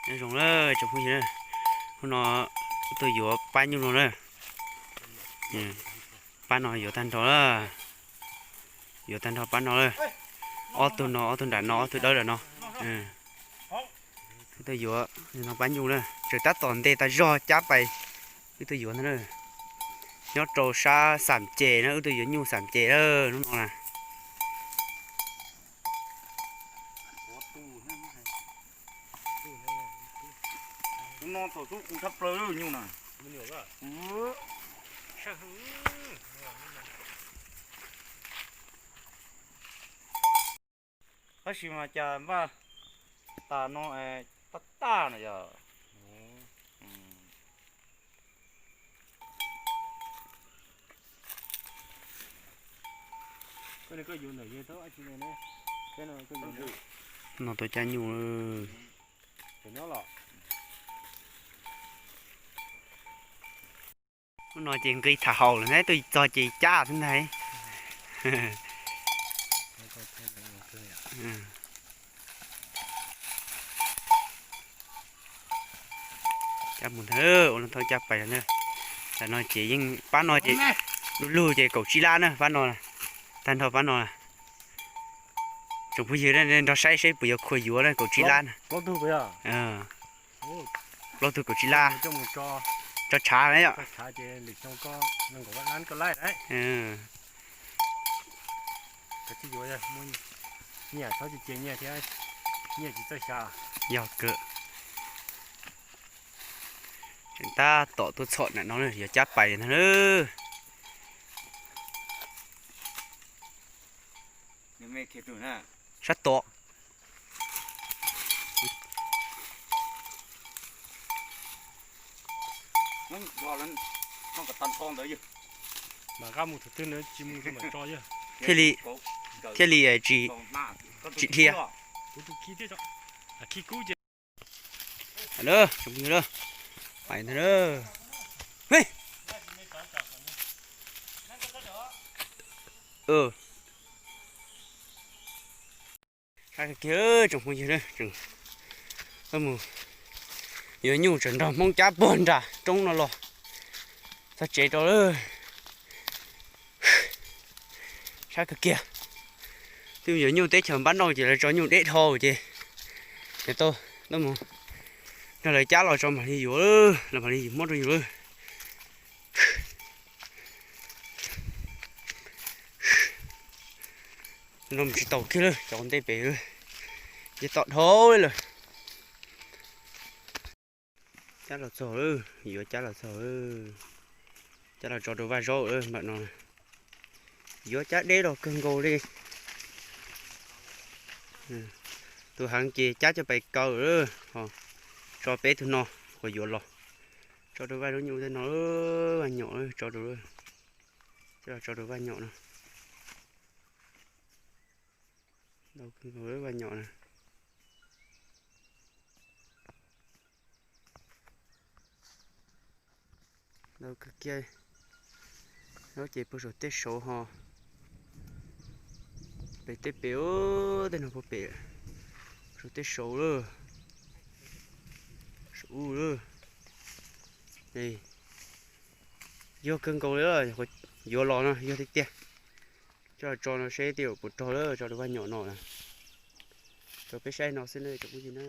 Nyob zoo na tsoom phooj ywg na, hnub no wb tuaj yuav pab nyuj no na. Pab no yuav tag nrho la, yuav tag nrho pab no la. Ob tug no, ob tug nram no, ob tug dawb nram no. Wb tuaj yuav no pab nyuj na, tseem tab tom nte tas zog cab pais. Wb tuaj yuav ntag na. Nyob rau sab Xam Ces na, wb tuaj yuav nyuj Xam Ces na hnub no na. Hnub no thaum xub qus tshaj plaws nyuj na. Tab sis mas cas npaj tas no tag tag na yog. No tuaj cab nyuj. Hnub no ces nqis tham haum lawm na, tuaj txog ces cab xwb ntag. Cab mus ntag, ua lub thaub cab pais na. Tam no ces yeej pab no ces du lug ces kaum tsib lab na pab no, tag nrho pab no. Tsoom phooj ywg nrog saib seb puas yuav khuam yuav na, kaum tsib lab na. Plaub tug kaum tsib lab. Tso tshav na yom. Yog kawg. Tseem tab tom tuaj txhom nram no yuav cab pais ntag na. Sab tom. Thiaj li, thiaj li tsis, tsis dhia. Pais ntag. Sab kiag tsoom phooj ywg, mus yuav nyuj tseem nrog Hmoob cab puag nram roob no los txog tsev rau lawm. Sab kawg kiag. Twb yuav nyuj teb chaws npab noj ces lawv tso nyuj deb dhau ces, ces tau, tau mus nrog lawv cab los tso mam li yuav, los mam li yus muab rau yus lawm. No mus tsis tau kiag lawm, cov ntej pem ces tom dhau lawm. Cab los txog lawm, yuav cab los txog lawm. Cab los tso rau vaj zaub lawm npam no. Yuav cab deb los kawg nkaus li. Tus heev ces cab coj pais kaw lawm, ho tso peb tug no uas yuav los. Tso rau vaj zaub nyuj tej no, vaj nyom tso rau, cab los tso rau vaj nyom no. Ntau kawg nkaus vaj nyom na. Ntau kawg kiag. Zaub ces puag saum tej saud ho. Pem tej pem, tej no puag pem. Saum tej saud lawm. Saum u lawm. Yog kawg nkaus li, yuav los no yog tiag tiag. Coj tso no seb tej zaum puas rog lawm, tso rau vaj nyom no na. Rau peb saib no xwb na tsoom phooj ywg na.